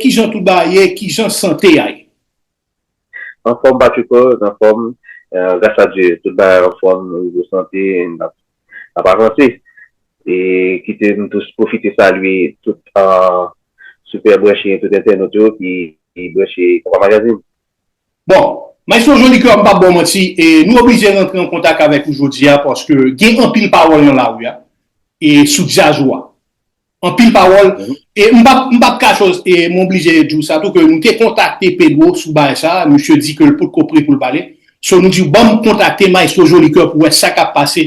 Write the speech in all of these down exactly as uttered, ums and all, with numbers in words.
kijan tout bagay ye, kijan sante a ye? Anfòm, Patrico, anfòm. Gras a Dye, tout bagay anfòm, nivo sante, n ap avanse. E kite m tou pwofite salye tout sipè branche, tout entènot yo ki branche Konpa Magazine. Bon, Maestro Jolikè, m p ap ba w manti, e nou oblije rantre an kontak avèk ou jodi a paske gen anpil pawòl nan lari a e sou djaz ou a. Anpil pawòl. E m p ap m p ap kache w, e m oblije di w sa tou ke nou te kontakte Pedro sou bagay sa, misye di ke l potko pre pou l pale. So nou di w ban m kontakte Maestro Jolikè pou wè sa k ap pase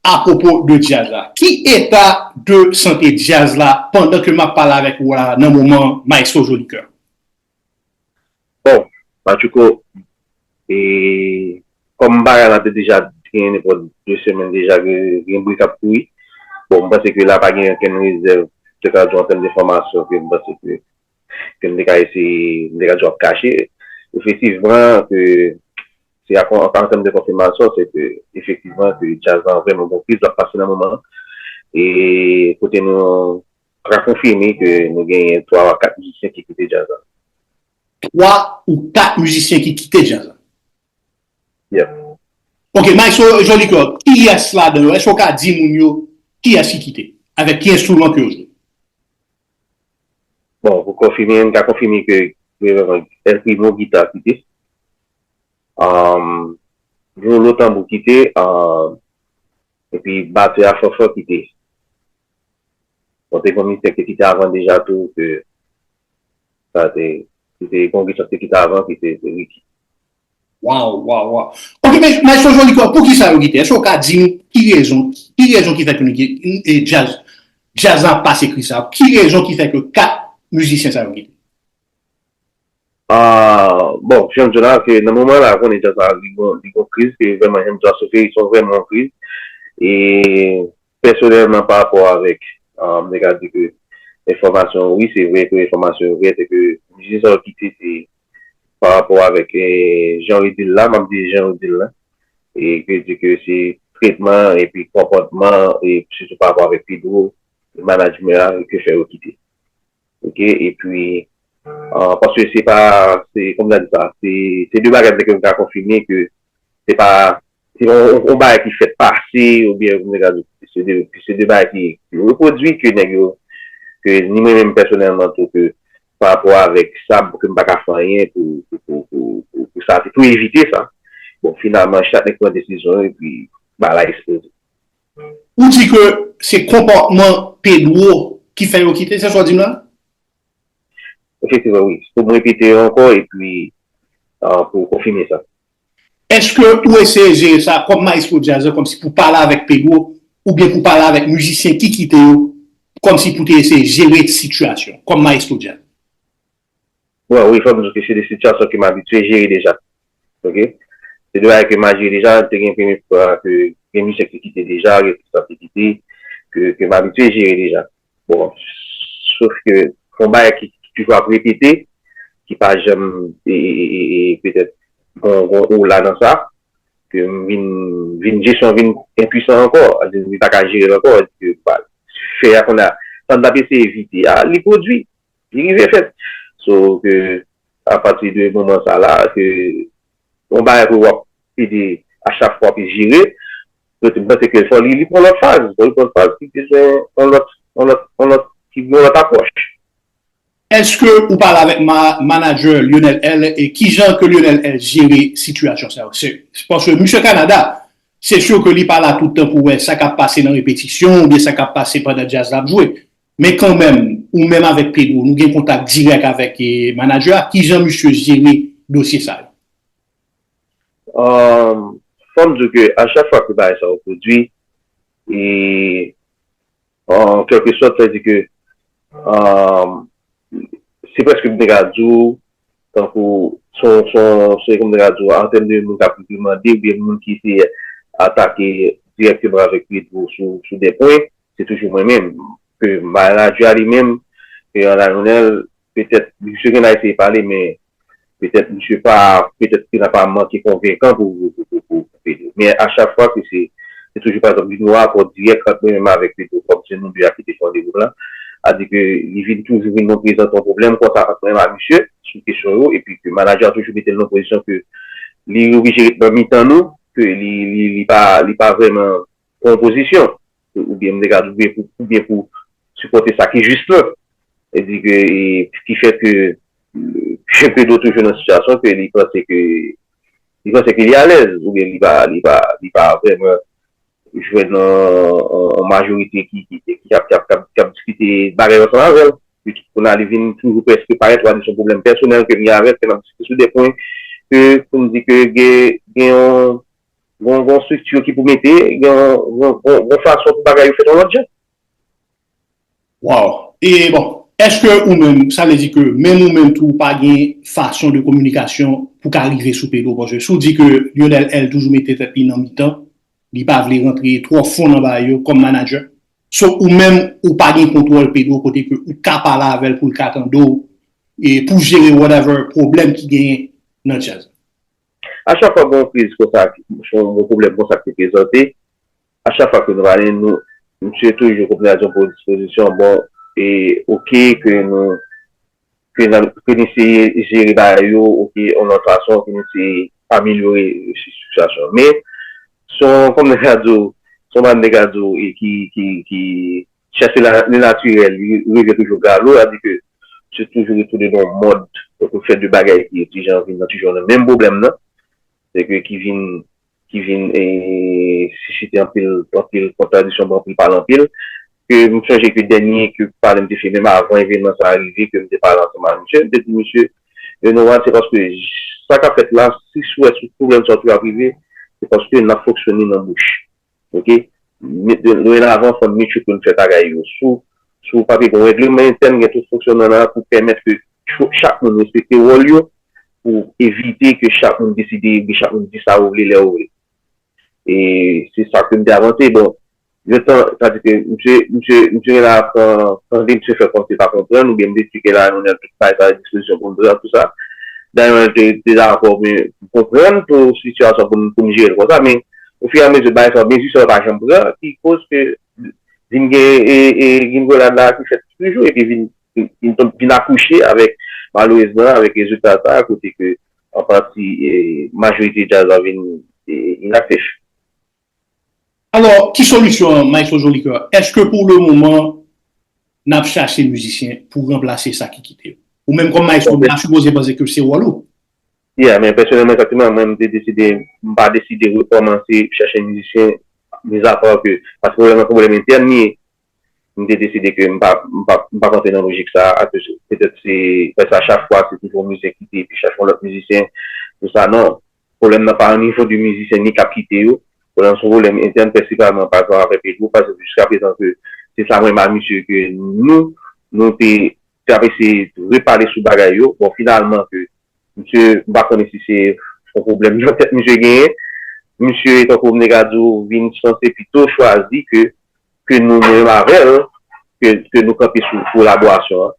apwopo de djaz la. Ki eta de sante djaz la pandan ke m ap pale avèk ou la nan moman, Maestro Jolikè? Bon, Patrico, e kòm bagay la te deja gen nenpòt de semèn deja ke gen bri k ap kouri, bon, m panse ke la pa gen okenn rezèv te ka di w an tèm de enfòmasyon ke m panse ke ke m te ka eseye, m te ka di w ap kache. Efektivman, ke se an tèm de konfimasyon, se ke efektivman ke djaz la vrèman gon kriz l ap pase nan moman an. E kote nou ka konfime ke nou genyen twa a kat mizisyen ki kite djaz la. Twa ou kat mizisyen ki kite djaz la? Yeah. Ok, Maestro Jolikè, kiyès ladan yo? Èske w ka di moun yo kiyès ki kite? Avèk ki enstriman ke yo jwe? Bon, pou konfime, m ka konfime ke El Primo gita kite. Um, Volo tanbou kite. Um, epi batè a Fanfan kite. Bon, te gon mizisyen ki te kite avan deja tou, ke sa te, ki te gon gita ki te kite avan, ki se Ricky. Waw, waw, waw. Ok, men Maestro Jolikè, poukisa yo kite? Èske w ka di m ki rezon, ki rezon ki fè ke nou gen e djaz, djaz la ap pase kriz sa? Ki rezon ki fè ke kat mizisyen sa yo kite? Ah, bon, jan m di w la, ke nan moman la, konnen djaz la, li gon, li gon kriz, ke vrèman, jan m di w la, Sophie, se vrèman yon kriz. E pèsonèlman, pa rapò avèk, ah, m te ka di ke enfòmasyon, wi, se vre ke enfòmasyon yo vrè, se ke mizisyen sa yo kite, se pa rapò avèk, eh, jan yo di l la, m ap di jan yo di l la, e ke di ke se tretman epi konpòtman, e sitou pa rapò avèk Pedro, management la, ke fè yo kite. Ok, epi, ah, paske se pa, se, kòman di sa, se, se de bagay ke m ka konfime ke se pa, se yon, yon bagay ki fèt pase, oubyen, kòman di, se de, se de bagay ki, ki repwodui ke nèg yo, ke ni mwen menm pèsonèlman tou, ke pa rapò avèk sa, ke m pa ka fè anyen pou, pou, pou, pou, pou, pou sa, pou evite sa. Bon, finalman, chak nèg pran desizyon, epi, bagay la eksploze. Ou di ke se konpòtman Pedro ki fè yo kite, se sa w di m la? Efektivman, wi. Pou m repete yo ankò, epi, ah, pou konfime sa. Èske ou eseye jere sa kòm maestro djaz la, kòmsi pou pale avèk Pedro, oubyen pou pale avèk mizisyen ki kite yo, kòmsi pou te eseye jere sitiyasyon, kòm maestro djaz? Bon, wi, fò m di w ke se de sitiyasyon ke m abitye jere deja. Ok? Se de bagay ke m a jere deja, te gen premye fwa ke gen mizisyen ki kite deja, gen sa ki kite, ke, ke m abitye jere deja. Bon, sof ke se yon bagay ki, ki toujou ap repete, ki pa janm, e, e, e, e, e petèt, gon, gon ola nan sa, ke m vin, vin, jesyon vin enpwisan ankò, li pa ka jere l ankò, ke, ba, fè a kounye a, sa n t ap eseye evite a, li pwodui, li rive fèt. So, ke, apati de moman sa la, ke, yon bagay ke w ap ede a chak fwa pou jere, mwen panse ke fò li, li pran lòt faz, fò li pran faz ki bezwen yon lòt, yon lòt, yon lòt, ki gen yon lòt apwòch. Èske ou pale avèk ma, manadjè Lionel L e kijan ke Lionel L jere sitiyasyon sa yo? Se, se paske misye Kanada, se si ke li pa la tout tan pou wè sa k ap pase nan repetisyon oubyen sa k ap pase pandan djaz la ap jwe. Men kanmenm, ou menm avèk Pedro, nou gen kontak dirèk avèk, e, manadjè a. Kijan misye jere dosye sa yo? Um, fò m di w ke a chak fwa ke bagay sa yo pwodui, e, an kèlkesòt, sa di ke, um, se prèske m te ka di w, tankou, se, se, se kòm m te ka di w, an tèm de moun k ap reprimande, oubyen moun ki se atake dirèkteman avèk Pedro sou, sou de pwen, se toujou mwen menm. Ke manadjè a li menm, ke Lionel, petèt, misye gen eseye pale, men petèt misye pa, petèt ke l pa manke konvenkan pou, pou, pou, pou, pou Pedro. Men a chak fwa ke se, se toujou, pa egzanp, gen yon rapò dirèk ant mwen menm avèk Pedro, kòm se nou de a ki te fè randevou la. Sa di ke li vin toujou vin nan prezante yon pwoblèm konsa ant mwen ak misye sou kesyon yo, epi ke manadjè a toujou mete l nan pozisyon ke li oblije ret nan mitan nou, ke li, li, li pa, li pa vrèman pran yon pozisyon, oubyen m te ka di, oubyen pou, oubyen pou sipòte sa ki jis lan. E di ke, e, ki fè ke, ke Pedro toujou nan sitiyasyon ke li panse ke, li panse ke li alèz, oubyen li pa, li pa, li pa vrèman jwenn yon, yon, yon majorite ki, ki, ki ap, ki ap, ki ap, ki ap diskite bagay yo ansanm avè l. Epi kounye a li vin toujou prèske parèt, w a di se yon pwoblèm pèsonèl ke m gen avè l, ke n ap diskite sou de pwen, ke pou m di ke gen, gen yon, yon, yon estrikti ki pou mete, gen yon, yon, yon, yon fason pou bagay yo fèt yon lòt jan. Wow. E bon, èske ou menm, sa vle di ke menm ou menm tou ou pa gen fason de kominikasyon pou ka rive sou Pedro? Paske si w di ke Lionel L toujou mete tèt li nan mitan, li pa vle rantre twò fon nan bagay yo kòm manadjè. So ou menm ou pa gen kontwòl Pedro kote ke ou ka pale avè l pou l ka tande w e pou jere whatever pwoblèm ki genyen nan djaz. A chak fwa gen yon kriz konsa, yon pwoblèm konsa ki prezante, a chak fwa ke nou pale, nou, misye toujou konprann yon dispozisyon, bon, e oke ke nou, ke nou, ke nou eseye jere bagay yo, oke, yon lòt fason, ke nou eseye amelyore sitiyasyon. Men, se yon, kòm nèg la di w, se yon bann nèg la di w, e ki, ki, ki chèche le natirèl, li revye toujou galo, sa di ke se toujou retounen nan yon mòd, donk le fèt de bagay ki ti jan vin nan toujou nan menm pwoblèm nan, se ke ki vin, ki vin e, sisite anpil, anpil kontradiksyon, anpil pale anpil, ke m sonje ke dènye ke pale m te fè, menm avan evènman sa a rive, ke m te pale ansanm ak misye, m te di misye, you know what, se paske sa k ap fèt la, si sou wè sou pwoblèm sa yo ap rive, se paske n ap fonksyone nan bouch. Oke? Met de, dorenavan, fò n met yo pou n fè bagay yo. Sou, sou papye, gen yon règleman entèn, gen tout fonksyonman nan pou pèmèt ke chak moun respekte wòl yo, pou evite ke chak moun deside, ke chak moun di sa ou vle, lè ou vle. E se sa ke m te avanse. Bon, yon tan, sa di ke misye, misye, misye gen la ap tande misye fè kòmsi pa konprann, oubyen m te eksplike la, nou nan tout bay sa dispozisyon pou m pran tout sa. Dayè, te, te dakò, men m konprann tou sitiyasyon pou m, pou m jere l konsa, men ofiramezi bagay sa, mezi sa yo pa janm pran, ki koz ke vin gen e, e, gringolad la ki fèt toujou, epi vin, vin, vin, vin akouche avèk, malerezman, avèk rezilta sa, kote ke, an pati, e, majorite djaz la vin e, inaktif. Alò, ki solisyon an, Maestro Jolicoeur? Èske pou le moman, n ap chache mizisyen pou ranplase sa ki kite yo? Ou menm kòm maestro, m ta sipoze panse ke se wòl ou. Yeah, men pèsonèlman, egzakteman, mwen, m te deside, m pa deside rekòmanse chache mizisyen, mizapa ke, paske pwoblèm nan pwoblèm entèn li ye. M te deside ke m pa, m pa, m pa antre nan lojik sa a, ke petèt se, paske a chak fwa, se toujou yon mizisyen kite, epi chache yon lòt mizisyen, tout sa, non. Pwoblèm nan pa o nivo de mizisyen ni k ap kite yo. Pwoblèm se yon pwoblèm entèn, prensipalman, pa egzanp, avèk Pedro, paske jiska prezan ke se sa mwen, ma misye, ke nou, nou te, te ap eseye repale sou bagay yo. Bon, finalman, ke misye, m pa konnen si se yon pwoblèm nan tèt misye genyen. Misye, tankou m te ka di w, vin sanse pito chwazi ke, ke nou menm avè l, ke, ke nou kanpe sou kolaborasyon an.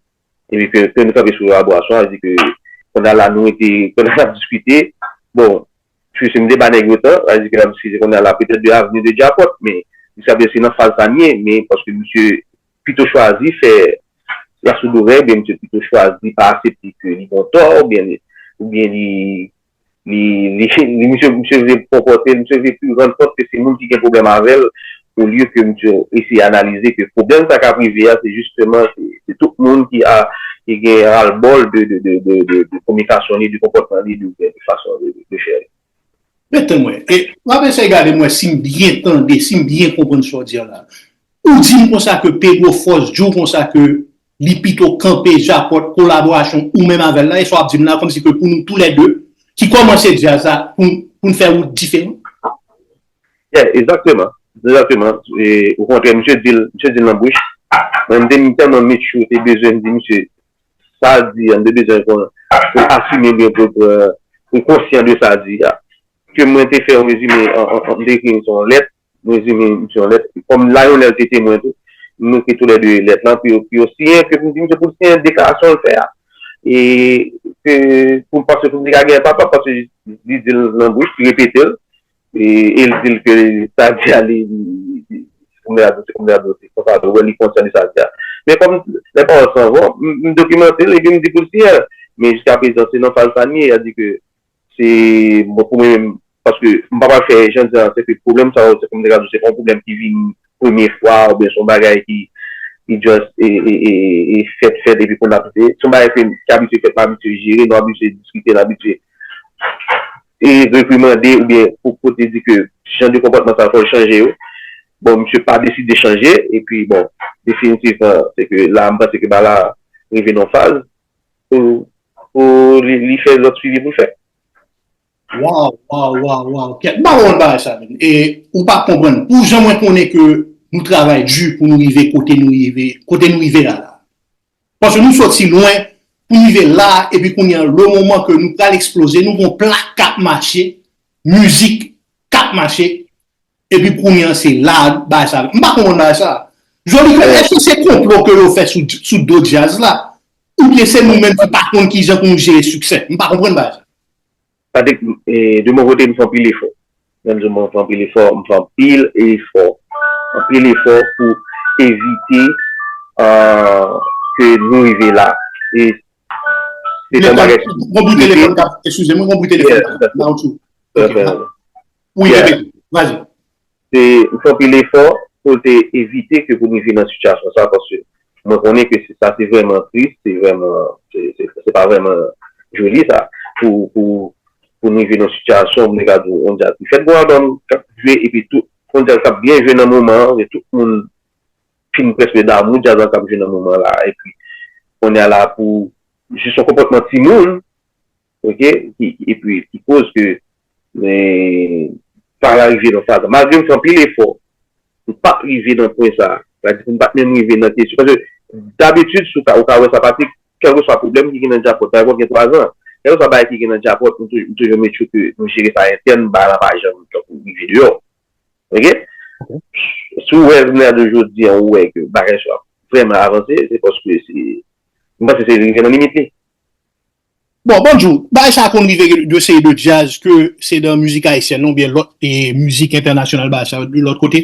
Epi ke, ke nou kanpe sou kolaborasyon an, sa di ke kounye a la nou rete, kounye a n ap diskite. Bon, si se m te ba nèg yo tan, sa di ke n ap diskite kounye a la petèt de avni de Djapòt, men jiska prezan se nan faz sa n ye, men paske misye pito chwazi fè la soud orèy, oubyen misye pito chwazi pa aksepte ke li gon tò, oubyen, oubyen li, li, li, li, misye, misye vle konpòte l, misye vle pli rann kont ke se moun ki gen pwoblèm avè l, olye ke misye eseye analize ke pwoblèm sa k ap rive a, se jisteman, se, se tout moun ki a, ki gen ralbòl de, de, de, de, de, de kominikasyon li, de konpòtman li, de, de fason de, de, de fè li. Men tann mwen. E w ap eseye gade mwen si m byen tande, si m byen konprann sa w di a la. Ou di m konsa ke Pedro Force di w konsa ke li pito kanpe Djapòt kolaborasyon ou menm avè l la, e sa w ap di m la kòmsi ke pou nou toulède ki kòmanse djaz la, pou, pou n fè wout diferan? Yeah, egzakteman. Egzakteman. E, okontrè, misye di l, misye di l nan bouch. Mwen, m te, m tèlman mature, te bezwen m di misye, sa l di a, m te bezwen pou, pou asime l, pou, pou, pou l konsyan de sa l di a. Ke mwen te fè yon rezime, an, an, an, m te ekri l sou yon lèt, m rezime l sou yon lèt. Kòm Lionel te temwen tou, nou ekri toulède lèt lan pou yo, pou yo siyen, ke pou m di misye pou l siyen deklarasyon l fè a. E ke pou m panse piblik la gen papa, paske li di l nan bouch, li repete l, e, e l di l ke sa l di a, li, li, li, se kòm li a, se kòm li a, se konsa, wè li konsyan de sa l di a. Men kòm lè pawòl san van, m, m dokimante l epi m di pou l siyen l. Men jiska prezan, se nan faz sa n ye, sa di ke se, bon, pou mwen menm, paske m pa pral fè jan di an, se ke pwoblèm sa yo, se kòm te ka di, se pa yon pwoblèm ki vini premye fwa, oubyen se yon bagay ki, ki just, e, e, e, e, e fèt, fèt, epi kounye a, se yon bagay ke, ki abitye fèt, nou abitye jere, nou abitye diskite, nou abitye, e, reprimande, oubyen pou, pou te di ke jan de konpòtman sa, fò l chanje yo. Bon, misye pa deside chanje, epi, bon, definitivman, se ke la, m panse ke bagay la rive nan yon faz pou, pou li, li fè lòt swivi pou l fè. Waw, waw, waw, waw. Kèt, m pa konprann bagay sa, men. E ou pa konprann. Pou jan mwen konnen ke nou travay di pou nou rive kote nou rive, kote nou rive la la. Paske nou soti lwen pou nou rive la, epi kounye a, le moman ke nou pral eksploze, nou gon plak k ap mache, mizik k ap mache, epi kounye a, se la, bagay sa. M pa konprann bagay sa. Jolicoeur, èske se konplo ke yo fè sou, sou do djaz la? Oubyen se nou menm ki pa konn kijan pou nou jere siksè? M pa konprann bagay sa. Patrick, e, de mon kote, m fè anpil efò. Menm jan mwen fè anpil efò, m fè anpil efò. Anpil efò pou evite, e, ke nou rive la. E se yon bagay. Gon bri telefòn k ap, eskize mwen, gon bri telefòn k ap la ou tou. Wi, repete. Vas-y. Se, m fè anpil efò pou te evite ke pou n rive nan sitiyasyon sa, paske mwen konnen ke se, sa se vrèman tris, se vrèman, se, se, se pa vrèman joli sa, pou, pou, pou n rive nan sitiyasyon, mwen ka di w, yon djaz ki fèt, gon albòm k ap jwe, epi tout, yon djaz k ap byen jwe nan moman an, e tout moun fin prèske damou djaz la k ap jwe nan moman la, epi kounye a la pou jis yon konpòtman timoun, oke, ki, epi ki koz ke, men, pa la rive nan faz la. Malgre m fè anpil efò, m p ap rive nan pwen sa a. Sa di pou m pa t menm rive nan kesyon. Paske dabitid, si w ka, ou ka wè sa, Patrick, kèlkeswa pwoblèm ki gen nan djapòt, djapòt gen twa zan, kèlkeswa bagay ki gen nan djapòt, m toujou, m toujou make sure ke nou jere sa entèn, bagay la pa janm tankou rive deyò. Oke? Si w wè jounen a de jodi a, ou wè ke bagay sa ap vrèman avanse, se paske se, m panse se rive nan limit li. Bon, Banjou, bagay sa konn rive de seri de djaz ke se nan mizik ayisyèn oubyen lòt e mizik entènasyonal bagay sa de lòt kote.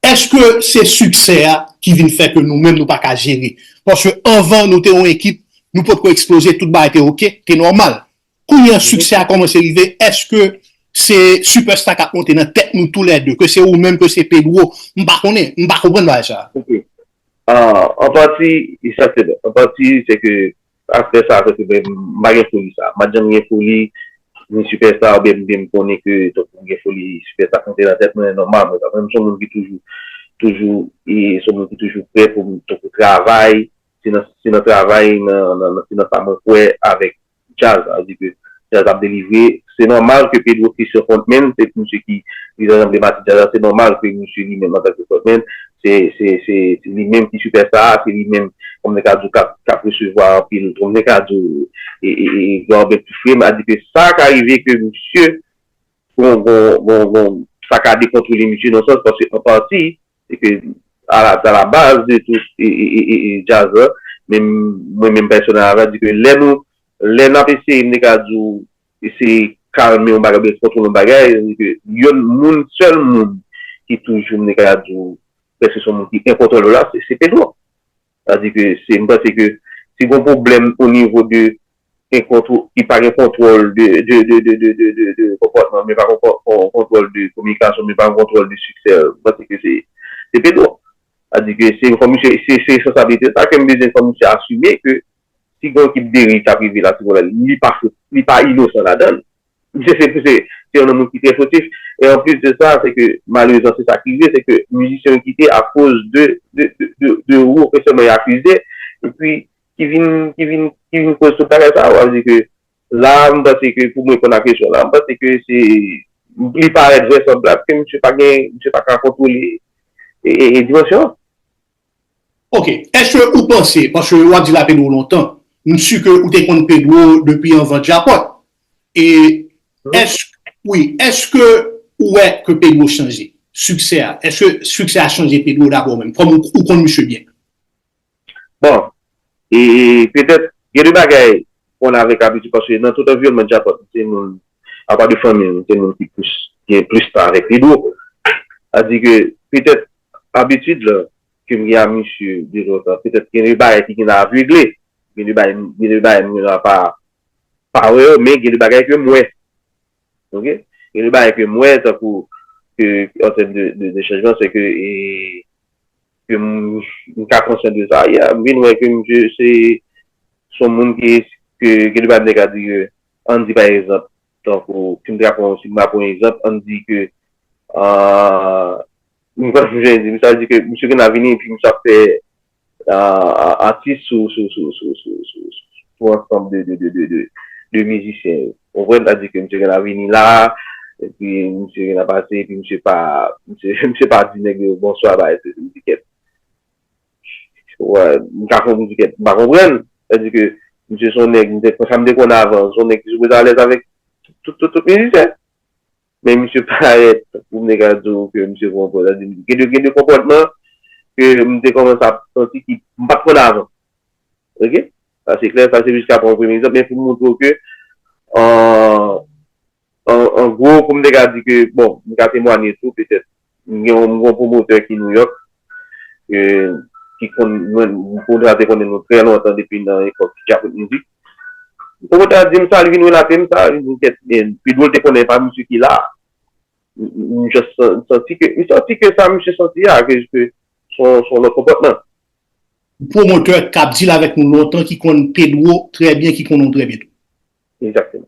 Èske se siksè a ki vin fè ke nou menm nou pa ka jere? Paske anvan nou te yon ekip, nou potko eksploze, tout bagay te oke, te nòmal. Kounye a siksè a kòmanse rive, èske se sipèsta k ap monte nan tèt nou toulède, ke se ou menm, ke se Pedro, m pa konnen, m pa konprann bagay sa. Ok. Ah, an pati, egzakteman. An pati, se ke aspè sa, se ke m pa gen foli sa. M pa janm gen foli, ni sipèsta, oubyen m konnen ke, donk, m gen foli sipèsta k monte nan tèt mwen, nòmal, mwen, mwen se yon moun ki toujou, toujou, e se yon moun ki toujou prè pou m, donk, travay, se nan, se nan travay, nan, nan, nan, se nan sa mwen kwè avèk djaz, sa vle di ke djaz ap delivre. Se nòmal ke Pedro Christian frontman, se misye ki, ki ansanble Mati Djaz la, se nòmal ke misye li menm antanke frontman, se, se, se, se li menm ki sipèsta a, se li menm, kòm nèg ka di, k ap, k ap resevwa anpil, kòm nèg ka di, e, e, e, granmèt tou fre, m a di ke sa ka rive ke misye, gon, gon, gon, gon, sa ka dekontwole misye nan sans, paske an pati, se ke a la, a la baz de tout, e, e, e, e, e djaz la, men mwen menm pèsonèl avè di ke lè nou, lè n ap eseye, m te ka di w, eseye kalme yon bagay, oubyen kontwole yon bagay, se ke yon moun, sèl moun ki toujou, m te ka di w, prèske se yon moun ki enkontwòl la, se, se Pedro. Sa vle di ke se, m panse ke si gon pwoblèm o nivo de enkontwo-, li pa gen kontwòl de, de, de konpòtman, men pa gen kon-, kon-, kontwòl de kominikasyon, men pa gen kontwòl de siksè, m panse ke se, se Pedro. Sa vle di ke se yon fòm, se, se, se responsablite sa ke m bezwen fè misye asime ke si gen yon ekip deriv k ap rive la, si w wè, li pa fo-, li pa inosan ladan l. Misye se, se, se yon moun ki trè fotif. E anplis de sa, se ke malerezman, se sa ki rive, se ke mizisyen yo kite akoz de, de, de, de, de ou ke sèlman y akize, epi ki vin, ki vin, ki vin koz tout bagay sa yo. Sa vle di ke la, m panse ke pou m reponn a kesyon la, m panse ke se, li parèt vrèsanblab ke misye pa gen, misye pa ka kontwole e, e, e dimansyon an. Ok. Èske ou panse, paske w ap di la Pedro lontan, m si ke ou te konn Pedro depi anvan Djapòt. E èske, wi, èske ou wè ke Pedro chanje? Siksè a, èske siksè a chanje Pedro dabò menm? Kòm ou, ou konn misye byen. Bon, e, e petèt, gen de bagay konn avèk abitid, paske nan tout anviwònman Djapòt, se moun, apa de fanmi, se moun ki plis, gen plis tan avèk Pedro. Sa di ke petèt abitid la, ke m gen a misye de lontan, petèt gen de bagay ki gen a regle, gen de bagay, gen de bagay m gen a pa, pa wè yo, men gen de bagay ke m wè. Ok? Gen de bagay ke m wè, tankou, ke, an tèm de, de, de chanjman, se ke, e, ke m, m ka konsyan de sa. Yeah, m vin wè ke misye se, se yon moun ki, ke, ke gen de bagay m te ka di ke, ann di pa egzanp, tankou, si m ta pran, si m ta pran yon egzanp, ann di ke, ah, m pa jen di, sa vle di ke misye gen la vini, epi misye ap fè, ah, atis sou, sou, sou ansanm de, de, de, de, de, de mizisyen yo. Ou konprann? Sa vle di ke misye gen la vini la, epi misye gen la pase, epi misye pa, misye, misye pa di nèg yo bonswa, ba, se, se, se, Wè, m ka fè yon mizik, m pa konprann. Sa vle di ke misye se yon nèg, m te, sa m te konn avan, se yon nèg ki sipoze alèz avèk tout, tout, tout, tout mizisyen. Men misye parèt, pou m te ka di w ke misye pran pòz, sa vle di, gen de, gen de konpòtman ke m te kòmanse ap santi ki m pa t konn avan. Ok? Sa se klè, sa se jiska pran yon premye egzanp, men pou m montre w ke, an, an, an gwo, pou m te ka di ke, bon, m ka temwanye tou, petèt, m gen yon, m gen yon pwomotè ki Nouyòk, ke, ki konn, mwen, m konn te konnen nou trè lontan depi nan epòk Djapot Mizik. Pwomotè a di m sa, li vin relate m sa, li di m kèt, men, pi dwòl te konnen pa misye ki la. M, m, m just san-, santi ke, m santi ke sa misye santi a, ke, ke son, son lòt konpòtman. Pwomotè k ap deal avèk nou lontan, ki konn Pedro trè byen, ki konnen w trè byen tou. Egzakteman.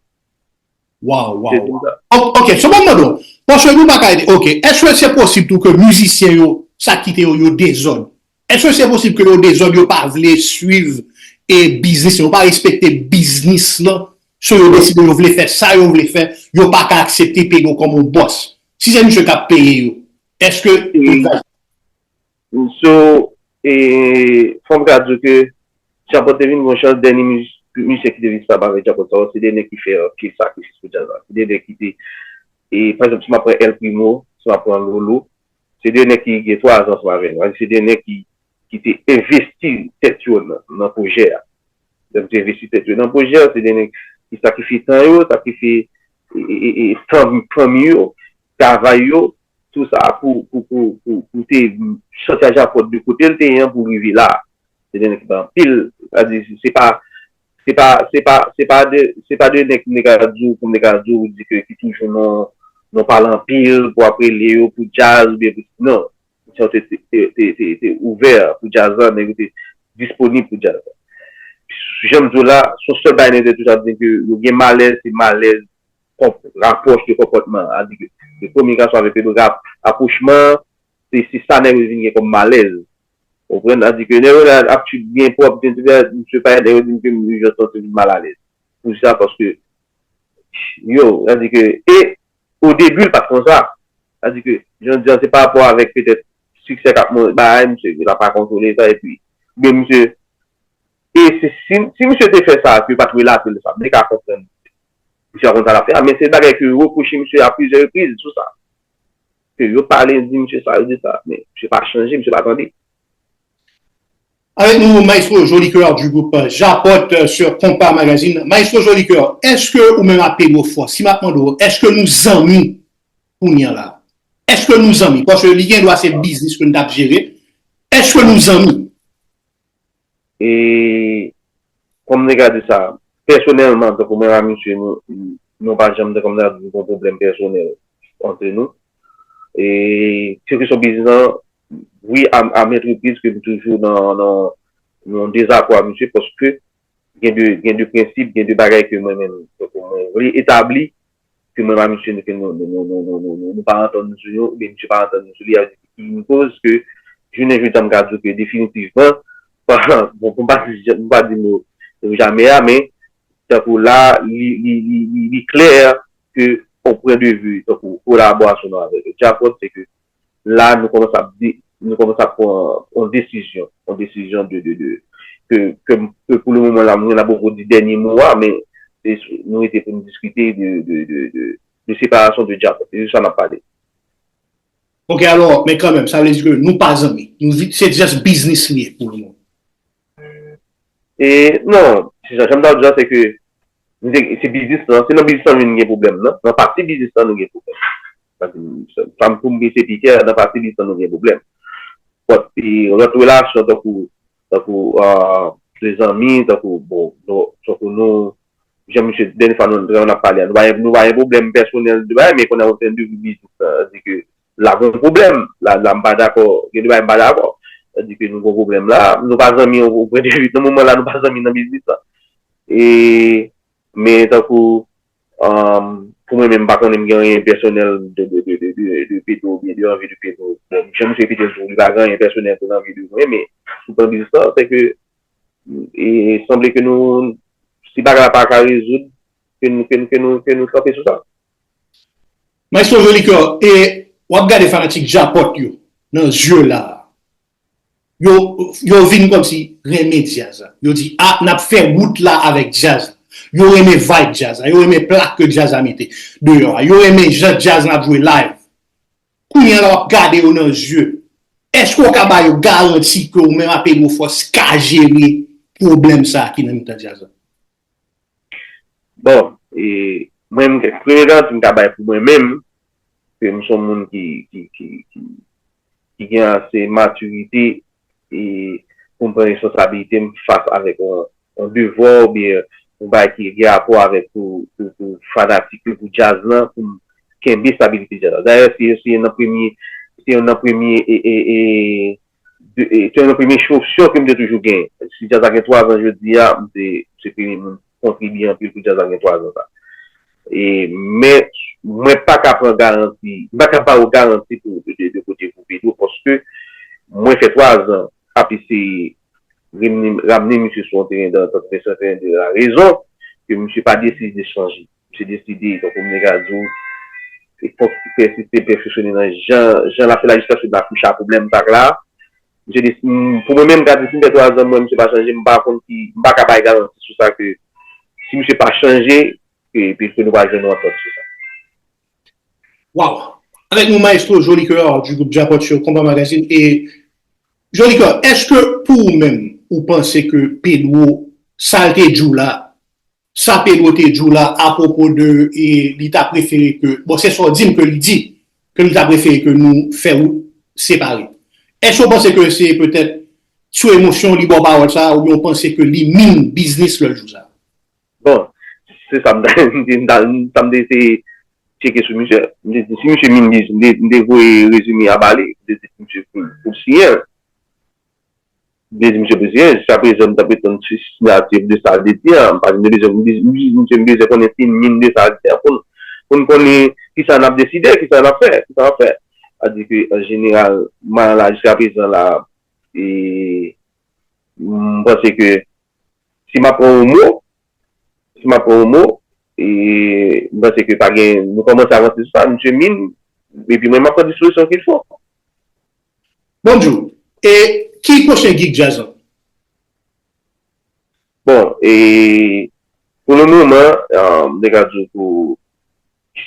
Waw, waw, waw. O-, ok, so ban m mande w, paske nou pa ka ede, ok, èske se posib tou ke mizisyen yo, sa k kite yo, yo dezòd? Èske se posib ke yo dezòd, yo pa vle swiv e biznis, yo pa respekte biznis lan, so yo deside yo vle fè sa yo vle fè, yo pa ka aksepte Pedro kòm yon bòs? Si se misye k ap peye yo, èske So, e, fò m ka di w ke Djapot te vin gon chans, dènye mizisyen ki te vin stable avèk Djapot sa yo, se de nèg ki fè anpil sakrifis pou djaz la. Se de nèg ki te, e, pa egzanp, si m ap pran El Primo, si m ap pran Lolo, se de nèg ki gen twa zan ansanm avè nou. Se de nèg ki, ki te envesti tèt yo nan, nan pwojè a. Nèg te envesti tèt yo nan pwojè a, se de nèg ki sakrifye tan yo, sakrifye, e, e, e, e, tan fanmi yo, travay yo, tou sa pou, pou, pou, pou, pou te sòti a Djapot de kote l te ye an pou rive la. Se de nèg ki bay anpil, sa di, se pa, se pa, se pa, se pa de, se pa de nèg m te ka di w, pou m te ka di w, di ke ki toujou nan, nan pale anpil, pou ap rele yo, pou djaz, oubyen pou, non. Misye te, te, te, te, te, te ouvè pou djaz la, nèg yo te disponib pou djaz la. Jan m di w la, se yon sèl bagay nèg yo te toujou ap di ke yo gen malèz, se malèz konp-, rapwòch de konpòtman. A di ke le premier garçon avec le rap, apwochman, se, se sa nèg yo vin gen kòm malèz. Ou konprann? A di ke nèg yo la ap trip byen pwòp, byen tout, misye pa nèg yo di m ke m jan santi m malalèz. Pou sa, paske, yo, a di ke, e, o debi, l pa t konsa. Sa di ke, jan di an, se pa rapò avèk petèt siksè k ap monte, bagay, misye, l ap pa kontwole sa, epi, oubyen misye, e se, si, si misye te fè sa, ke yo pa t relate l sa, m te ka konprann misye pa konn sa l ap fè a, men se bagay ke yo repwoche misye a plizyè repriz sou sa. Ke yo pale, di misye sa, yo di sa, men misye pa chanje, misye pa tande. Avèk nou, Maestro Jolicoeur du groupe Japot, euh, sur Konpa Magazine. Maestro Jolicoeur, èske ou menm ak Pedro Fò, si m ap mande w, èske nou zanmi kounye a la? Èske nou zanmi? Paske li gen dwa se biznis ke n t ap jere. Èske nou zanmi? E, kòm nèg la di sa, pèsonèlman, tankou mwen ak misye, nou, nou pa janm, tankou nèg la di, gon pwoblèm pèsonèl ant nou. E, se kesyon biznis lan, wi, a, a maintes reprises ke m toujou nan, nan, nan dezakò ak misye, paske gen de, gen de prensip, gen de bagay ke mwen menm, tankou mwen vle etabli, ke mwen ak misye, nou, ke nou, nou, nou pa antann nou sou yo, oubyen misye pa antann nou sou li, sa vle di ki yon koz ke, jounen jodi a, m ka di w ke definitivman, bon, pou m pa di, m pa di mo, mo jamè a, men, tankou la, li, li, li, li, li klè ke on pwen de vi, tankou kolaborasyon nou avèk Djapot, se ke la, nou kòmanse ap di, nou kòmanse ap pran on desizyon, on desizyon de, de, de, ke, ke, ke pou le moman la, mwen la poko di dènye mo a, men se, nou rete pou nou diskite de, de, de, de, de separasyon de Djapot. Se de sa n ap pale. Ok, alò, men kanmenm, sa vle di ke nou pa zanmi. Nou vi-, se just biznis li ye pou le moman. E, non, se sa, jan m ta di a, se ke, nou te, se biznis lan, se nan biznis lan nou gen pwoblèm, non? Nan pati biznis lan nou gen pwoblèm. Sa m pou m se pi klè, nan pati biznis lan nou gen pwoblèm. lòt, e, lòt relasyon, tankou, tankou, ah, de zanmi, tankou, bon, nou, tankou nou, jan misye, dènye fwa nou, nou ap pale a, nou pa gen, nou pa gen pwoblèm pèsonèl de bagay, men kounye a ou fè de vi biznis la, sa di ke la gen pwoblèm, la, la m pa dakò, gen de bagay m pa dakò. Sa di ke nou gen pwoblèm la, nou pa zanmi, ou pran de vi, nan moman la, nou pa zanmi nan biznis la. E, men tankou, um, pou mwen menm, m pa konnen m gen anyen pèsonèl de, de, de, de, de, de Pedro oubyen de anvi de Pedro. Bon, jan misye repete l tou, li pa gen anyen pèsonèl pou l anvi de mwen, men sou plan biznis la, se ke, e, sanble ke nou, si bagay la pa ka rezoud, ke nou, ke nou, ke nou, ke nou kanpe sou sa. Maestro Jolicoeur, e w ap gade fanatik Djapòt yo nan zye la. Yo, yo vin kòmsi renmen djaz la. Yo di, a, n ap fè wout la avèk djaz la. Yo renmen vibe djaz la. Yo renmen plak ke djaz la mete deyò a. Yo renmen jan djaz la ap jwe live. Kounye a la w ap gade yo nan zye. Èske w ka ba yo garanti ke ou menm a Pedro Force ka jere pwoblèm sa a ki nan mitan djaz la? Bon, e, mwen menm, premye garanti m ka bay pou mwen menm, ke m se yon moun ki, ki, ki, ki, ki gen ase matirite e pou m pran responsabilite m fas avèk yon, yon devwa oubyen yon bagay ki gen rapò avèk pou, pou, pou fanatik yo, pou djaz lan, pou m kenbe estabilite djaz la. Dayè, se, se youn nan premye, se youn nan premye, e, e, e, de, e, se youn nan premye opsyon ke m te toujou gen. Si djaz la gen twa zan jodi a, m se, m se premye moun kontribye anpil pou djaz la gen twa zan sa. E, men, mwen pa ka pran garanti, m pa ka ba ou garanti pou, de, de, de kote pou Pedro, paske mwen fè twa zan ap eseye remne, ramne misye sou yon teren dantant, men sou yon teren de la rezon, ke misye pa deside chanje. Misye deside, tankou m te ka di w, e fè sistèm pèfeksyone nan jan, jan l ap fè la jiskaske l pa touche a pwoblèm sa k la. Misye di, m, pou mwen menm, m ka di, si m fè twa zan, mwen, misye pa chanje, m pa konn ki, m pa ka bay garanti sou sa ke si misye pa chanje, ke, ke nou pa jwenn yon antant sou sa. Waw! Avèk nou, Maestro Jolicoeur du groupe Djapòt sur Konpa Magazine. E, Jolicoeur, èske pou ou menm, ou panse ke Pedro, sa l te di w la, sa Pedro te di w la apwopo de, e, li ta prefere ke, bon, se sa w di m ke li di, ke li ta prefere ke nou fè wout separe. Èske w panse ke se petèt sou emosyon li ba w pawòl sa a, oubyen w panse ke li min biznis lè l di w sa? Bon, se sa m ta, m te, m ta, sa m te eseye tcheke sou misye. M te di, si misye min biznis, m te, m te voye rezime a ba li, m te di misye pou, pou l siyen l. M te di misye pou l siyen l. Jiskaprezan, m t ap ret tann siyati de sa l te di a. M pa di m te bezwen, m di, m di misye m bezwen konnen si l min de sa l di a pou n, pou n konnen kisa n ap deside, kisa n ap fè, kisa n ap fè. Sa di ke, an jeneral, man la, jiskaprezan la, e, m panse ke si m ap pran yon mo, si m ap pran yon mo, e, m panse ke pa gen, nou kòmanse avanse sou sa, misye min, epi mwen m ap pran disponisyon qu'il faut. Bonjou. E ki pwochen gig djaz lan? Bon, e, pou le moman, ah, m te ka di w pou,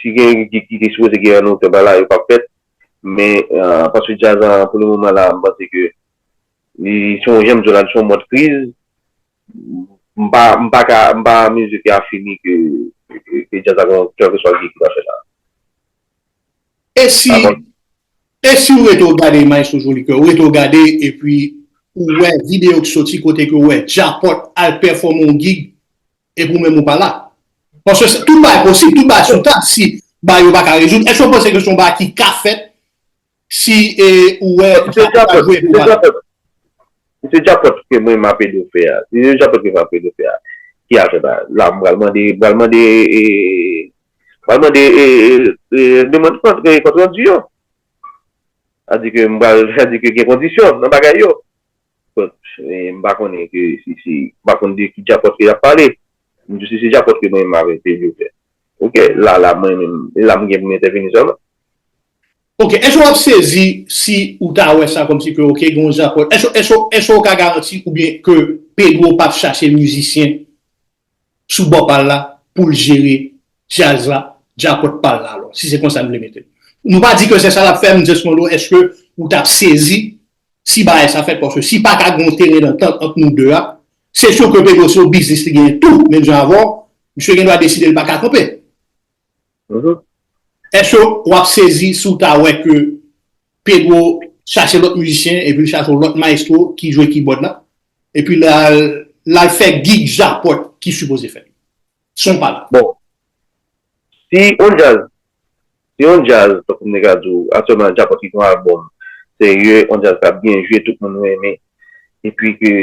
si gen gig ki te sipoze gen an oktòb la, yo p ap fèt, men, ah, paske djaz lan, pou le moman la, m panse ke li, se yon, jan m di w la, li se yon mòd kriz, m pa, m pa ka, m pa mezire a fini ke, ke, ke djaz la gen kèlkeswa gig ki pral fèt la. E si, e si w rete w gade, Maestro Jolicoeur, w rete w gade, epi ou wè videyo ki soti kote ke w wè Djapòt al pèfòme yon gig, epi ou menm ou pa la? Paske tout bagay posib, tout bagay sou tab, si bagay yo pa ka rezoud. Èske w panse ke se yon bagay ki ka fèt si, e, ou wè Djapòt pa jwe epi ou pa la? Se Djapòt ke mwen m ap ede w fè a. Se Djapòt ke m ap ede w fè a. Ki afè ba? La, m pral mande, m pral mande, e, m pral mande, e, e, e, demann kont, e, kont randi yo. Sa di ke m pral, sa di ke gen kondisyon nan bagay yo. Bon, e, m pa konnen ke si, si, m pa konn de ki Djapòt ke y ap pale. M di si se Djapòt ke mwen m ap ede w fè. Oke, la, la, mwen menm, e la m gen pou m entèveni sèlman. Oke, èske w ap sezi si ou ta wè sa kòmsi ke, oke, gen yon Djapòt? Èske, èske, èske w ka garanti oubyen ke Pedro p ap chache mizisyen sou bò pa l la pou l jere djaz la, Djapòt pa l la alò, si se konsa m vle mete l? Nou pa di ke se sa l ap fè, m just mande w, èske ou t ap sezi si bagay sa fèt, paske si pa ka gen yon teren dantant ant nou de a, se si ke Pedro se yon biznis li genyen tou, menm jan avè w, misye gen dwa deside l pa ka kanpe. Èske w ap sezi si w ta wè ke Pedro chache lòt mizisyen, epi l chache yon lòt maestro ki jwe kibòd la, epi l al, l al fè gig Djapòt ki sipoze fèt. Son pa la. Bon, si yon djaz, si yon djaz, tankou m te ka di w, aktyèlman Djapòt ki gen yon albòm serye, yon djaz k ap byen jwe, tout moun renmen, epi ke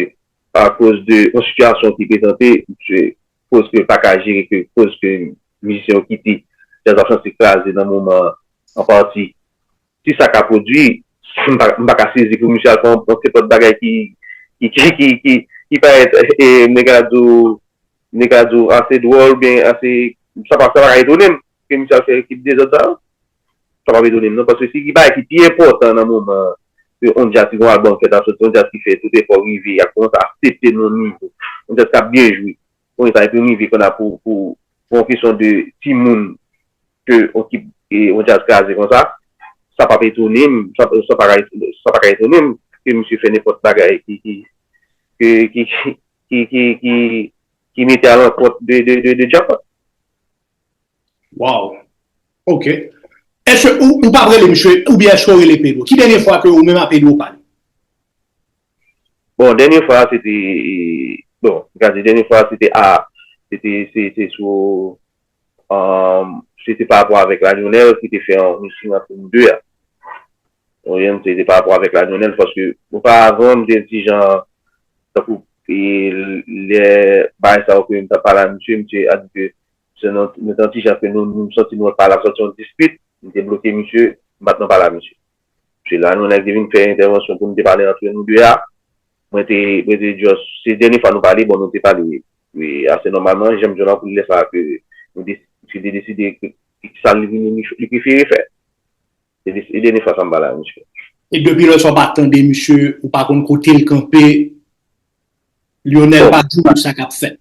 akoz de yon sitiyasyon ki prezante, ke koz ke pa ka jere, ke koz ke mizisyen yo kite djaz ap santi kraze nan moman an, an pati. Si sa ka pwodui, m pa, m pa ka sezi pou misye al fè yon, yon sipòt bagay ki, ki, ki, ki, ki, ki parèt, e, m te ka di w, m te ka di w ase dwòl, oubyen ase, sa pa, sa pa ka etone m ke misye al fè ekip dezòd sa yo. Sa p ap etone m non, paske se ki bagay ki pi enpòtan nan moman an, ke yon djaz ki gen yon albòm fèt ap soti, yon djaz ki fè tout efò rive, y ap kòmanse aksepte l nan yon nivo, yon djaz k ap byen jwe, konnen sa epi rive konn ap pou, pou, pou yon kesyon de timoun ke yon kip e yon djaz kraze konsa, sa p ap etone m, sa, sa pa ka, sa pa ka etone m ke misye fè nenpòt bagay ki, ki, ki, ki, ki, ki, ki, ki, ki mete alankont de, de, de, de Djapòt. Wow. Ok. Èske ou, ou pa rele misye, oubyen èske w rele Pedro? Ki dènye fwa ke ou menm a Pedro pale? Bon, dènye fwa se te, bon, m ka di dènye fwa se te a, se te, se te sou, um, se te pa rapò avèk Lanyonèl ki te fè yon meeting ant nou de a. Ou konprann, se te pa rapò avèk Lanyonèl, paske oparavan, m te yon ti jan, tankou, e, lè bagay sa yo ke m t ap pale a misye, misye a di ke se nou, nou te yon ti jan ke nou, nou santi nou pa la sòti yon dispit, m te bloke misye, m pa t nan pale a misye. Se la nou nèg te vin fè entèvansyon pou nou te pale antre nou de a. Mwen te, mwen te just, se dènye fwa nou pale, bon, nou te pale, wi, ase nòmalman, jan m di w la, pou lè sa a ke nou te, misye te deside ke, ke sa li vini, li, li prefere fè. Se de, se dènye fwa sa m pale a misye. E depi lè sa w pa tande misye, ou pa konn kote l kanpe, Lionel pa di w sa k ap fèt.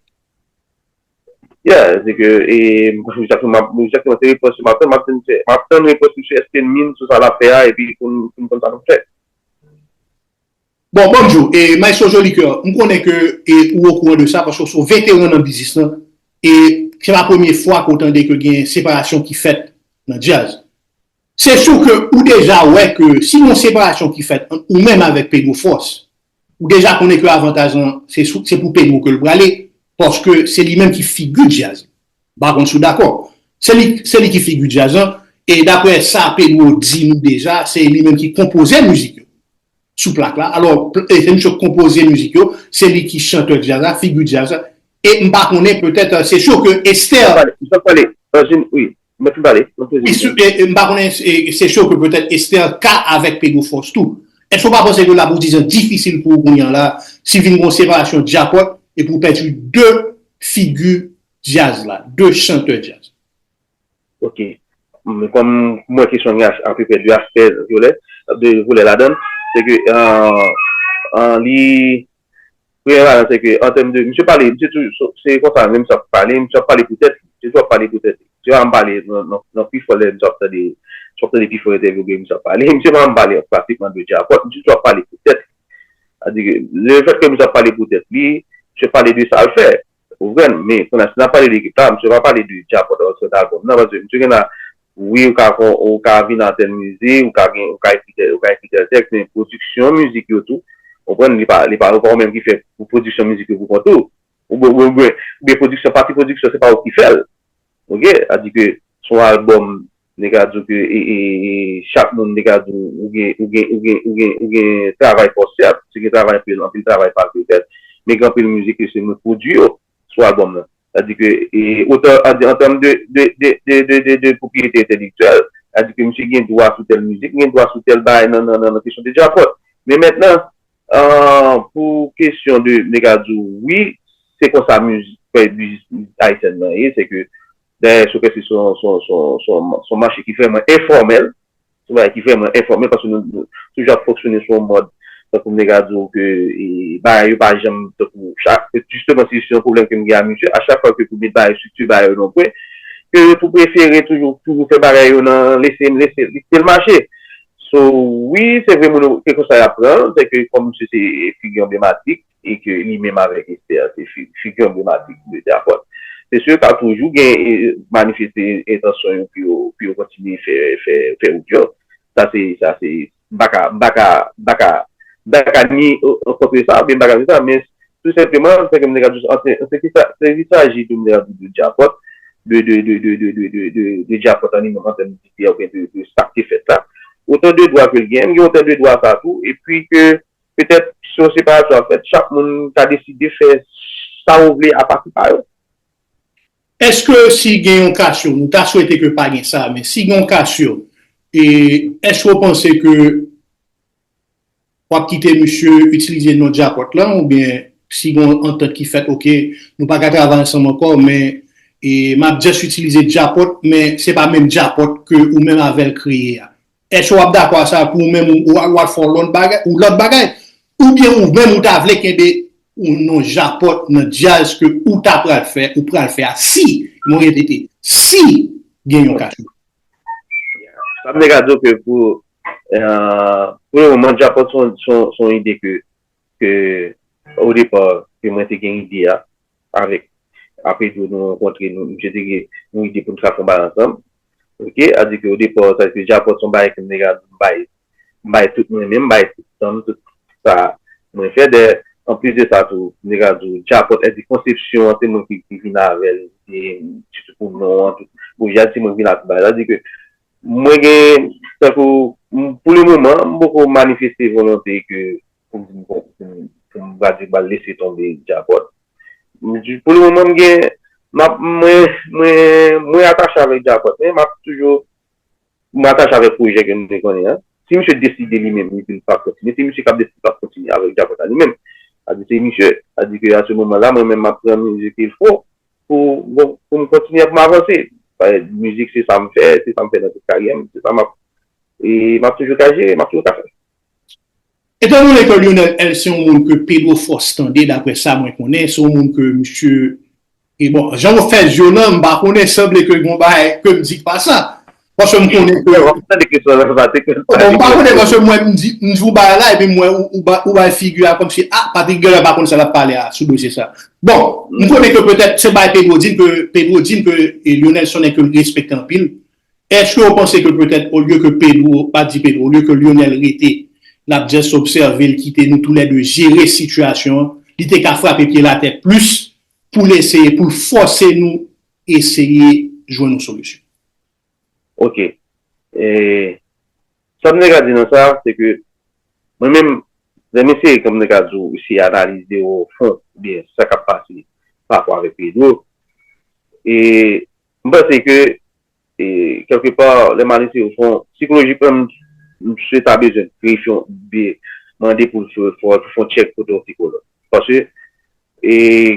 Yeah, se ke, e, m, m, m, m, se repons, m ap tann, m ap tann, m ap tann repons misye, èske l min sou sa l ap fè a, epi pou n, pou n konn sa n ap fè. Bon, bon, Joe, e, Maestro Jolicoeur, m konnen ke, e, ou okouran de sa, paske w se yon veteran nan biznis lan, e se pa premye fwa ke w tande ke gen separasyon ki fèt nan djaz. Se si ke ou deja wè ke si gen yon separasyon ki fèt ant ou menm avèk Pedro Force, ou deja konnen ke avantaj lan, se sou, se pou Pedro ke l prale, paske se li menm ki figi djaz. M pa konn si w dakò. Se li, se li ki figi djaz lan, e daprè sa Pedro di nou deja, se li menm ki konpoze mizik yo sou plak la. Alò, e, se misye k konpoze mizik yo, se li ki chantè djaz la, figi djaz la. E m pa konnen, petèt, se si ke Esther. M ap pale, m ap pale, Anjin, wi. Mwen fin pale, mwen poze. E, e, m pa konnen, e, se si ke petèt Esther ka avèk Pedro Force tou. Èske w pa panse ke l ap yon ti jan difisil pou ou kounye a la, si vin gen yon separasyon Djapòt, epi w pèdi de figi djaz la, de chantè djaz? Ok. Men kòm m wè kesyon an gen apeprè de aspè vyolè, de volè ladan l, se ke, euh, euh, li, premye bagay la, se ke, an tèm de, misye pale, misye toujou, se konsa, menm sa ap pale, misye ap pale pou tèt li, se tou ap pale pou tèt li. Se pa m pale nan, nan, nan pi fò lè misye ap tande, si w ap tande pi fò entèvyou ke misye ap pale, misye pa janm pale pratikman de Djapòt, misye toujou ap pale pou tèt li. Sa di ke, lefèt ke misye ap pale pou tèt li, misye pale de sa l fè. Ou konprann? Men, kounye a, si n ap pale de ekip la, misye pa pale de Djapòt nan sòt albòm nan, paske misye gen la, wi, ou ka, ou ka vin nan tèl mize, ou ka gen, ou ka ekri tèl, ou ka ekri tèl tèks, men pwodiksyon mizik yo tou, ou konprann, li pa, li pa, ou pa ou menm ki fè pwodiksyon mizik yo pou kont ou. Oubyen, oubyen, oubyen pwodiksyon, pati pwodiksyon, se pa ou ki fè l. Ok? Sa di ke se yon albòm, m te ka di w ke, e, e, e, chak moun, m te ka di w, ou gen, ou gen, ou gen, ou gen, ou gen travay pa w, sèt, se gen travay anpil, anpil travay pa l te fèt. Men gen anpil mizik ke se mwen k pwodui yo sou albòm nan. Sa di ke, e, otan, an, an tèm de, de, de pwopriyete entèlektyèl, sa di ke misye gen dwa sou tèl mizik, gen dwa sou tèl bagay nan, nan, nan, nan kesyon de Djapòt. Men mentnan, euh, pou kesyon de, m te ka di w, wi, se konsa mizik, kwè, mizik ayisyèn nan ye, se ke, dayè, si w kwè se, se yon, se yon, se yon, se yon, se yon mache ki vrèman enfòmèl, se yon bagay ki vrèman enfòmèl, paske nou, nou toujou ap fonksyone sou yon mòd, tankou m te ka di w ke, e, bagay yo pa janm, tankou, chak, jisteman, se, se yon pwoblèm ke m gen a misye, a chak fwa ke pou met bagay, estrikti bagay yo nan yon pwen, ke yo tou prefere toujou, toujou fè bagay yo nan, lese, lese, lese l mache. So, wi, se vre, moun yo, kèlkeswa y ap pran l, se ke kòm misye se figi anblematik, e ke li menm avèk Esther, se fi, figi anblematik de Djapòt. Se si, ka toujou gen, e, manifeste entansyon yo pou yo, pou yo kontinye fè, fè, fè wout yo. Sa se, sa se, m pa ka, m pa ka, m pa ka, m pa ka ni, euh, kontre sa, oubyen m pa ka di sa, men tou senpleman, se ke m te ka di, se, se ki sa, se ki sa, J tou, m te ka di de Djapòt, de, de, de, de, de, de, de, de, de Djapòt an li menm, an tèm de, oubyen de, de sa k te fèt la. Otan de dwa ke l gen, m gen otan de dwa sa tou, epi ke petèt, si yon separasyon ap fèt, chak moun ka deside fè sa yo vle apati pa yo. Èske si gen yon kasyon, nou ta swete ke pa gen sa, men si gen yon kasyon, e èske w panse ke w ap kite misye itilize non Djapòt lan, oubyen si gen yon antant ki fèt, oke, nou pa ka travay ansanm ankò, men e, m ap just itilize Djapòt, men se pa menm Djapòt ke ou menm avè l kreye a. Èske w ap dakò a sa pou ou menm ou, ou, ou al fè yon lòt bagay, ou lòt bagay? Oubyen ou menm ou ta vle kenbe yon non Djapòt nan djaz ke ou ta pral fè, ou pral fè a si, mwen repete, si gen yon kasyon. Sa m te ka di w ke pou, euh, pou le moman, Djapòt se yon, se yon, se yon ide ke, ke, o depa, ke mwen te gen ide a, avèk, apre tou nou rankontre, nou, misye te gen yon ide pou nou sa fè yon bagay ansanm. Oke, sa di ke o depa, sa di ke Djapòt se yon bagay ke m te ka di, m bay, m bay tout mwen menm, m bay tout tan m, tout sa mwen fè. Dayè, anplis de sa tou, m te ka di w, Djapòt, èdi konsepsyon an, se mwen ki, ki vin avè l, e sitou pou non an, tout. Bon, Djapòt, se mwen ki vin ak bagay. Sa di ke mwen gen, tankou, m- pou le moman, m poko manifeste volonte ke pou m di m pou m pou m va di m va lese tonbe Djapòt. M di, pou le moman, m gen, m ap, mwen, mwen, mwen atache avèk Djapòt, men m ap toujou, m atache avèk pwojè ke m te konnen an. Si misye deside li menm, epi l pa kontinye, se misye k ap deside l pa kontinye avèk Djapòt la li menm. Sa di se misye, sa di ke a se moman la, mwen menm m ap pran mizik il fo pou, bon, pou m kontinye pou m avanse. Paske mizik se sa m fè, se sa m fè nan tout karyè m, se sa m ap, e m ap toujou ka jere, m ap toujou ka fè. Etan donnen ke Lionel L se yon moun ke Pedro fòs tande, daprè sa mwen konnen, se yon moun ke misye, e bon, jan w fè zye w lan, m pa konnen, sanble ke gen yon bagay ke m di k pa sa. Paske m konnen ke W ap tande kesyon nan pratik. Bon, m pa konnen paske mwen m di, m di w bagay la, epi m wè ou, ou, ba- ou bay figi a kòmsi, ah, Patrick Guerrero pa konn sa l ap pale a sou dosye sa. Bon, m konnen ke petèt se bay Pedro di m ke, Pedro di m ke e, Lionel se yon nèg ke l respekte anpil. Èske w panse ke petèt, olye ke Pedro, pa di Pedro, olye ke Lionel rete, l ap just obsève l, kite nou toulède jere sitiyasyon an, li te ka frape pye l atè plis pou l eseye, pou l fòse nou eseye jwenn yon solisyon? Ok. E, sa m te ka di nan sa, se ke mwen menm, lè m eseye, kòm m te ka di w, eseye analize o fon, oubyen sa k ap pase parapò avèk Pedro, e m panse ke, e, kèlkepa, lè m analize o fon, sikolojikman, m, misye ta bezwen verifye, oubyen mande pou l fè, fè, fè yon tchèk kote yon sikològ. Paske, e,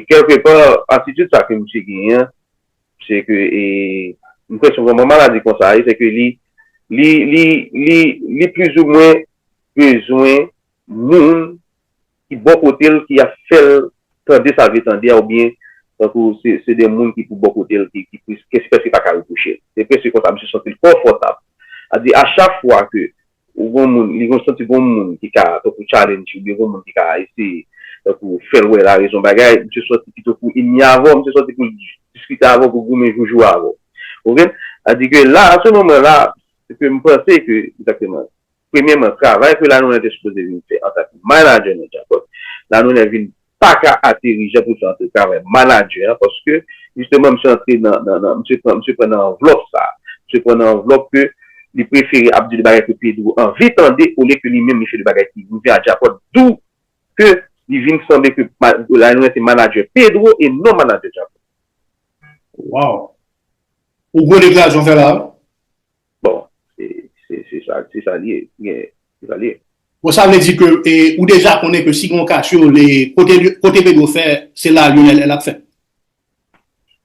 kèlkepa, atitid sa ke misye genyen an, se ke, e, m kwè se yon granman maladi konsa ye, se ke li, li, li, li, li plizoumwen bezwen moun ki bò kote l, ki ap fè l tande sa l vle tande a, oubyen tankou se, se de moun ki pou bò kote l, ki, ki, ki, ki prèske pa ka repwoche l. Se prèske konsa, misye santi l konfòtab. Sa di, a chak fwa ke ou gon moun, li gon santi gon moun ki ka, tankou challenge, oubyen gon moun ki ka eseye, tankou fè l wè larezon bagay, misye sòti pito pou enmi avè w, misye sòti pou l diskite avè w, pou goumen joujou avè w. Ou konprann? Sa di ke la, a se moman la, se ke m panse ke, egzakteman, premyèman, travay ke Lanonè te sipoze vin fè antanke manadjè nan Djapòt, Lanonè vin pa ka ateri jan pou l fè antre travay manadjè an, paske, jisteman, misye antre nan, nan, nan, misye pran, misye pran nan anvlòp sa. Misye pran nan anvlòp ke li prefere ap di de bagay ke Pedro anvi tande, olye ke li menm li fè de bagay ki rive a Djapòt, d'où ke li vin sanble ke ma- Lanonè se manadjè Pedro e non manadjè Djapòt. Wow! Ou gwo deklarasyon fè la, wi. Bon, se, se, se sa, se sa li ye. Gen, se sa li ye. Bon, sa vle di ke e, ou deja konnen ke si gen yon kasyon, le, kote, kote Pedro fè, se la Lionel L ap fè.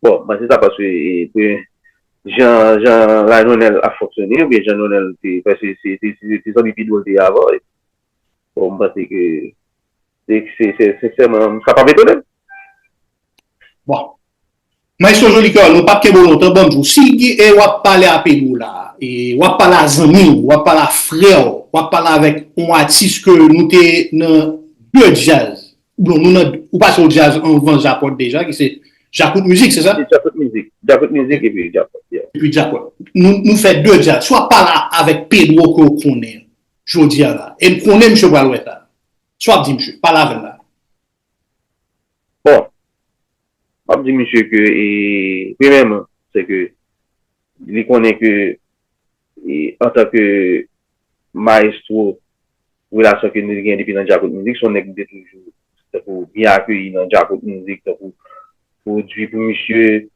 Bon, mwen se sa paske e, ke jan, jan Lanonè ap fonksyone, oubyen jan Lanonè te, paske se, se, se, se zanmi Pedro l te ye avan. Bon, mwen panse ke se, se, se, sensèman, sa p ap etone m. Bon. Maestro Joly Carole, nou p ap kenbe w lontan, ban m di w. Si e w ap pale a Pedro la, e w ap pale a zanmi w, w ap pale a frè w, w ap pale avèk yon atis ke nou te nan de djaz. Bon, nou nan, ou pase yon djaz anvan Djapòt deja, ki se Djakout Mizik, se sa? Djakout Mizik. Djakout Mizik epi Djapòt, yeah. Epi Djapòt. Nou, nou fè de djaz. Si w ap pale avèk Pedro ke w konnen, jodi a la. E m konnen misye pral wè sa. Sa w ap di misye? Pale avè m la. Bon, m ap di misye ke, e, premyèman, se ke li konnen ke, e, antanke mayestwo, relasyon ke nou gen depi nan Djakout Mizik, se yon nèg ki te toujou tankou byen akeyi nan Djakout Mizik, tankou pwodui pou misye,